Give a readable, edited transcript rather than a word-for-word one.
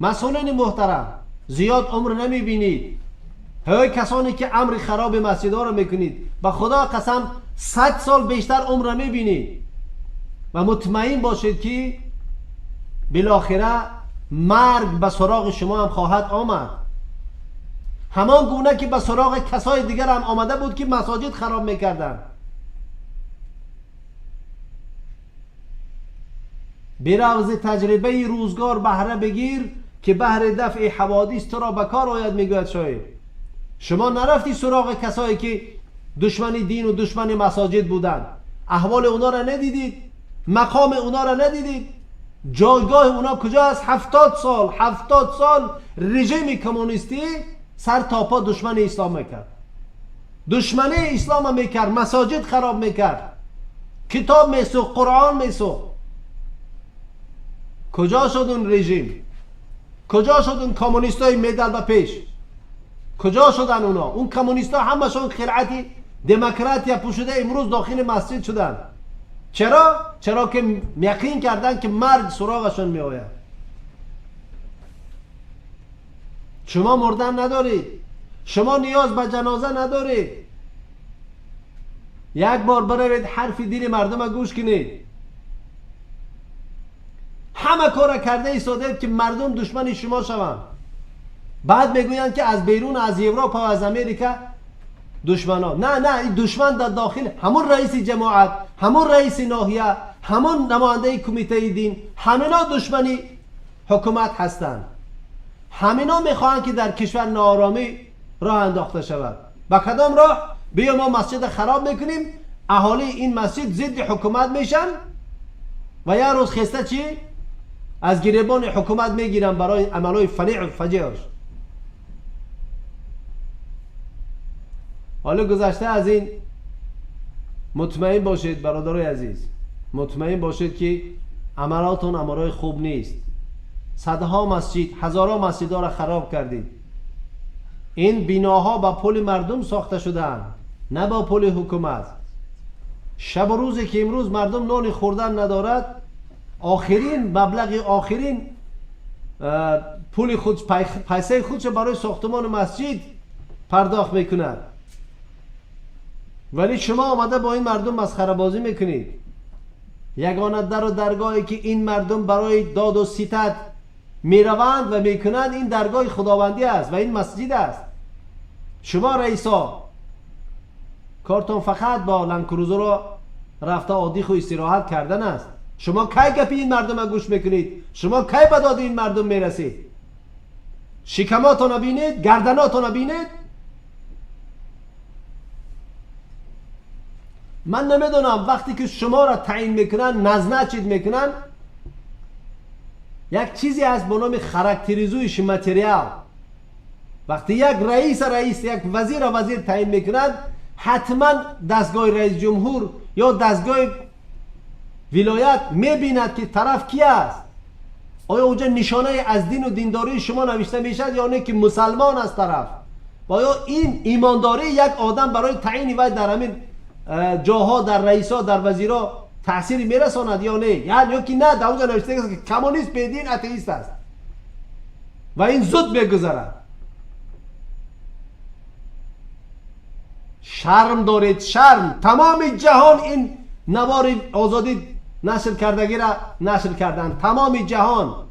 مسئولین محترم، زیاد عمر نمیبینید. های کسانی که امر خراب مسجدها رو میکنید، به خدا قسم 100 سال بیشتر عمر نمیبینید و مطمئن باشید که بالاخره مرگ به سراغ شما هم خواهد آمد، همان گونه که به سراغ کسای دیگر هم آمده بود که مساجد خراب میکردند. بروز تجربه روزگار بهره بگیر که بهر دفع حوادث تو را به کار آید، میگوید شاعر. شما نرفتی سراغ کسایی که دشمن دین و دشمن مساجد بودند، احوال اونا را ندیدید، مقام اونا را ندیدید، جایگاه اونا کجا است؟ 70 سال، 70 سال رژیم کمونیستی سر تا پا دشمن اسلام میکرد، دشمنی اسلام میکرد، مساجد خراب میکرد، کتاب میسوخت، قرآن میسوخت. کجا شد اون رژیم؟ کجا شد اون کمونیستای مدل به پیش؟ کجا شدن اونا؟ اون کمونیستا همشون خلعتی دموکراتیا پوشیده امروز داخل مسجد شدن. چرا؟ چرا که یقین کردن که مرگ سراغشون می آید. شما مردن ندارید، شما نیاز به جنازه ندارید. یک بار بروید حرف دل مردم گوش کنید. همه کار کرده ایستادید که مردم دشمن شما شوند. بعد میگویند که از بیرون، از اروپا و از امریکا دشمنا. نه نه، این دشمن در داخل همون رئیس جماعت، همون رئیس ناحیه، همون نماینده کمیته دین، همینا دشمنی حکومت هستند. همینا میخواهند که در کشور ناآرامی راه انداخته شود. با کدام راه؟ بیا ما مسجد خراب میکنیم، اهالی این مسجد ضد حکومت میشن و یه روز خسته چی؟ از گریبان حکومت میگیرن برای عملای فنیع و فجیعش. حالا گذشته از این، مطمئن باشید برادرای عزیز، مطمئن باشید که عملاتون عملای خوب نیست. صدها مسجد، هزارها مسجد را خراب کردید. این بیناها با پول مردم ساخته شده‌اند، نه با پول حکومت. شب و روزی که امروز مردم نان خوردن ندارد، آخرین مبلغ، آخرین پول خود، پیسه خودش برای ساختمان مسجد پرداخت میکند. ولی شما آمده با این مردم مسخره بازی میکنید. یگانه در و درگاهی که این مردم برای داد و ستد میروند و میکنند، این درگاه خداوندی است و این مسجد است. شما رئیسا کارتون فقط با لندکروزر رفته عادی خو استراحت کردن است. شما کی گپی این مردم گوش میکنید؟ شما کی به داد این مردم میرسید؟ شکماتون بینید، گردناتون بینید. من نمیدونم وقتی که شما را تعیین میکنن، назначить میکنن، یک چیزی هست به نام характеризующий материал. وقتی یک رئیس رئیس، یک وزیر وزیر تعیین میکنند، حتما دستگاه رئیس جمهور یا دستگاه ولایت میبیند که طرف کی است. آیا اونجا نشانه از دین و دینداری شما نوشته میشد یا نه که مسلمان است طرف؟ آیا این ایمانداری یک آدم برای تعیین وی در همین جاها، در رئیسا، در وزیرا تاثیری میرساند یا نه؟ یعنی یا که نه، در اونجا نوشته است که کمونیست، بیدین، اتئیست است و این زود میگذرد. شرم دارید، شرم. تمام جهان این نوار آزادی نشر کردگی را نشر کردن، تمام جهان.